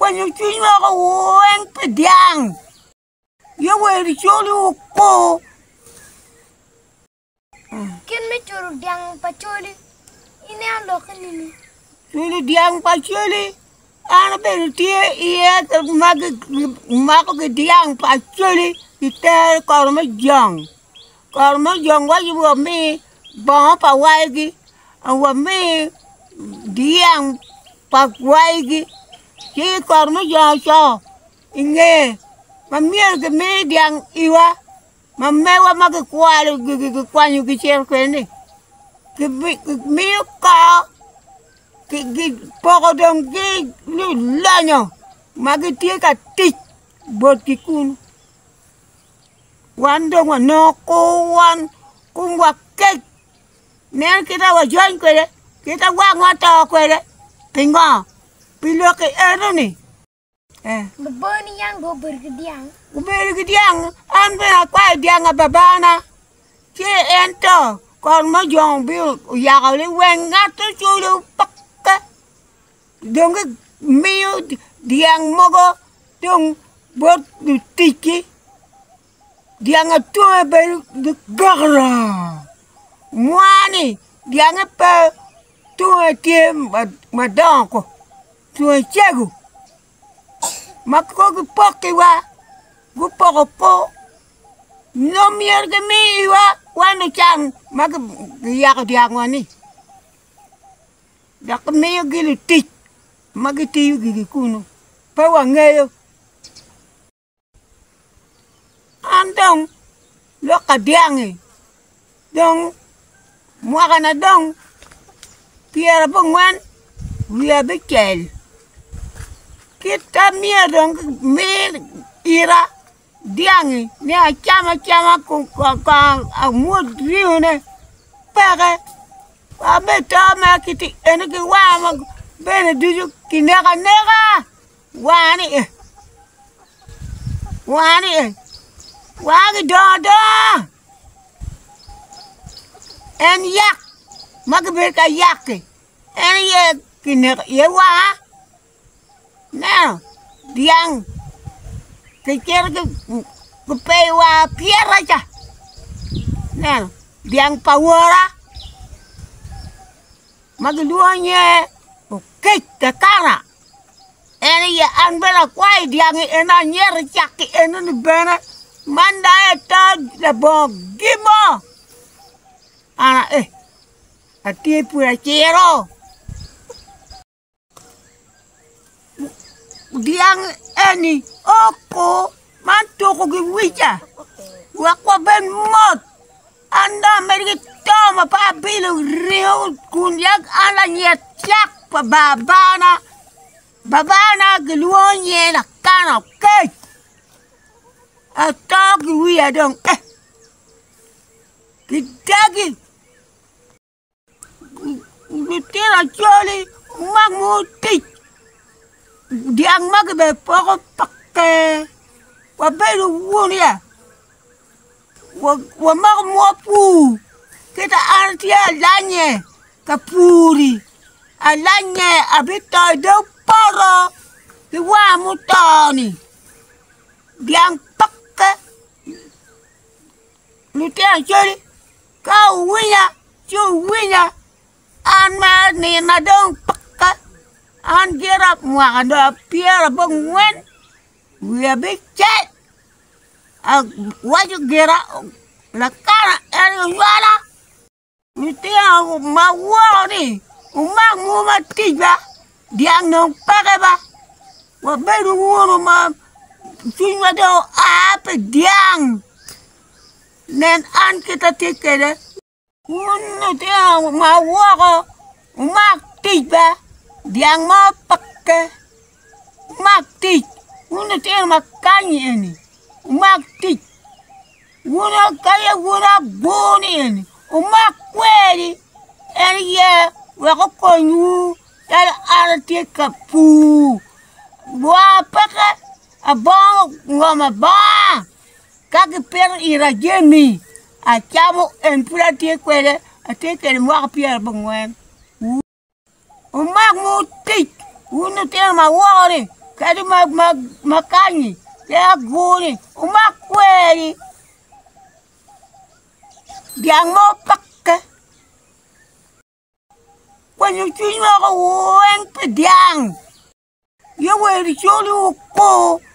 Kwanyo cwiny woko weng pi dyang. Yoweri coli wukur. Kit me culo dyang pa coli, ineno lokke nining? Culo dyang pa coli, an abedo tye iye ma gimako ki dyang pa coli gitero i koro me jong, koro me jong waco wami bongo pa waygi, wami dyang pa waygi ci koro me jong oco i nge ma myero gimi dyang iwa. Ma mewa ma gikwalo gikwanyo gicito kwede-ni gimiyo kor gipoko dong ki lulonyo ma gitye ka tic botgi kunu wan dong wanongo kur wan komwa kec nen kit ma wajony kwede kit ma wangwa oto kwede pingo pi lok enoni. Babani yam dong obedo ki dyang. Obedo ki dyang, an bene akwayo dyang a babana, ci ento kon ma ojong obino oyako liweng ngat oculo peke, dong gimiyo dyang mogo dong bot luticgi, dyang atunge bedo gigoro, mwa-ni dyange pe tunge tye madongo ko. Two cego ma kong gipokkiwa gupoko kor nongo myero gimi iwa wan lucan ma giyako dyangwa-ni dok gimiyogi lutic ma gitiyo gigi kunu pe wangeyo. An dong lok ka dyangi dong mwakana dong pyerabongwen wiye abicel kit ma myero dong kimi ira dyangi ni acam acama amwod ringone peke abe to mere kiti eni ki war bene ducu kineko aneka. War ni eh, war ni eh, war gidongo adonga en yak ma kibedo ka yaki en aye kineko iye war ineno dyang kicito kipeyo war pyeta ca ineno dyang pa wora ma gilwongo nyinge Okec Kakana. En aye an bene akwayo dyangi eno anyero cakki enoni bene man dong aye ato labongo gin mo an aye atye pud aciro dyang eni oko man tuko ki wica wek wabed mot an dong amedo ki to ma pe abilo ringo kun yam an lanyet cak pa babana, babana gilwongo nyinge Lakana Okec ato ki wiya dong eh gidagi. Litino acholi wumak mo tic dyang ma kibipoko peke wabedo wunu ya wamako mo pur kita an atye alanye ka puri alanye abito i dog poto ki war muto-ni dyang peke litino acholi. Ka wuwinya, ci wuwinya, an ma nino dong peke, an gira mwaka dong pyerabongwen wiye abicel, awaco gira lakana en aye onywala, lutino ma woko-ni wumak munu ma ticwa dyang dong peke ba, wabedo wunu ma cwinywa dong oa pi dyang. Nen an kit atye kwede, wun lutino ma woko wumak tic ba, dyang mo peke, wumak tic, wun lutino ma kany eni wumak tic, wun kadi wun abur-ni eni wumak kweri en aye wek okonywu calo an atye ka pur, war peke abongo ngom abonga. Ka gipito ira jami, acamo en pud atye kwede, atye kwede mwaka pyerabongwen. Wumak mo tic, wun lutino ma woko-ni. Kadi ma kanyi ki agurni wumak kweri dyang mo peke kwanyo cwiny woko weng pi dyang. Yoweri coli wukur.